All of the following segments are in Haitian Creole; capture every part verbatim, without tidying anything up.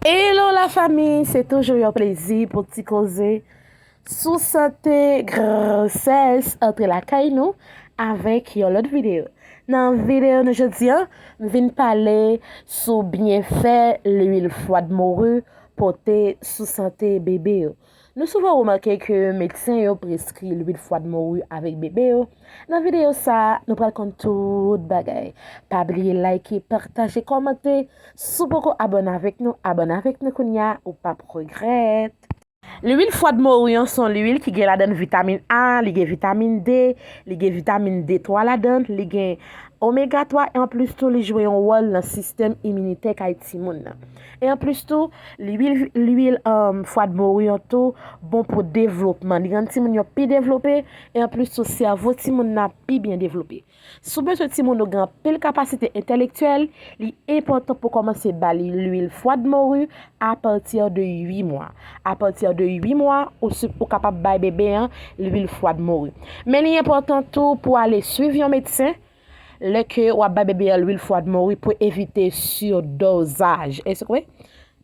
Hello la fami, se toujou yon plezi pou ti koze sou sante, gwosès, antre lakay nou avèk yon lòt videyo. Nan videyo nou jodi a, m vin pale sou byenfè lwil fwa de mori pote sou sante bebe yo. Nou souvan remake ke medsen yo preskri lwil fwa de mori avèk bebe yo. Nan videyo sa a, nou pral konn tout bagay. Pa bliye like, pataje, kòmante. Si w poko abòne avèk nou, abòne avèk nou kounye a, ou p ap regrèt. Lwil fwa de mori an se yon lwil ki gen ladan l vitamin A, li gen vitamin D, li gen vitamin D twa ladan l, li gen omega twa, e anplis tou, li jwe yon wòl nan sistèm iminitè kay timoun nan. E anplis tou, lwil, lwil, um, fwa de mori an tou bon pou devlopman. Li rann timoun yo pi devlope, e anplis tou, sèvo timoun nan pi byen devlope. Si w bezwen timoun ou gen anpil kapasite entèlektyèl, li enpòtan pou w kòmanse ba li lwil fwa de mori apati de uit mwa. Apati de uit mwa, ou, si, ou kapab bay bebe an lwil fwa de mori. Men li enpòtan tou pou w ale swiv yon medsen lè ke w ap bay bebe an lwil fwa de mori pou evite sirdozaj. Èske,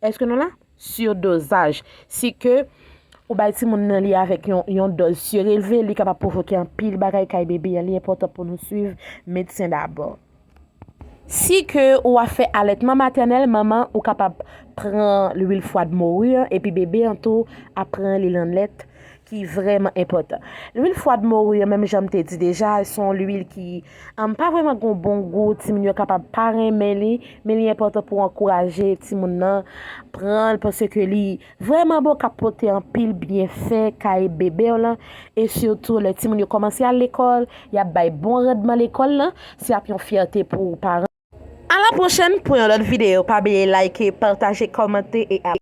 èske nou la? Sirdozaj. Si ke ou bay timoun nan li avèk yon, yon dòz sirelve, li kapab pwovoke anpil bagay kay bebe an. Li enpòtan pou nou swiv medsen dabò. Si ke ou ap fè alètman matènèl, manman ou kapab pran lwil fwa de mori an, epi bebe an tou ap pran li nan lèt ki vrèman enpòtan. Lwil fwa de mori an, menm jan m te di deja, se yon lwil ki, um, pa vrèman gen yon bon gou, timoun yo kapab pa renmen li, men li enpòtan pou w ankouraje timoun nan pran l, paske li vrèman bon, k ap pote anpil byenfè kay bebe w lan, e sitou lè timoun yo kòmanse al lekòl, y ap bay bon randman lekòl lan, se ap yon fyète pou ou paran. A la pwochèn pou yon lòt videyo. Pa bliye like, pataje, kòmante e abòne.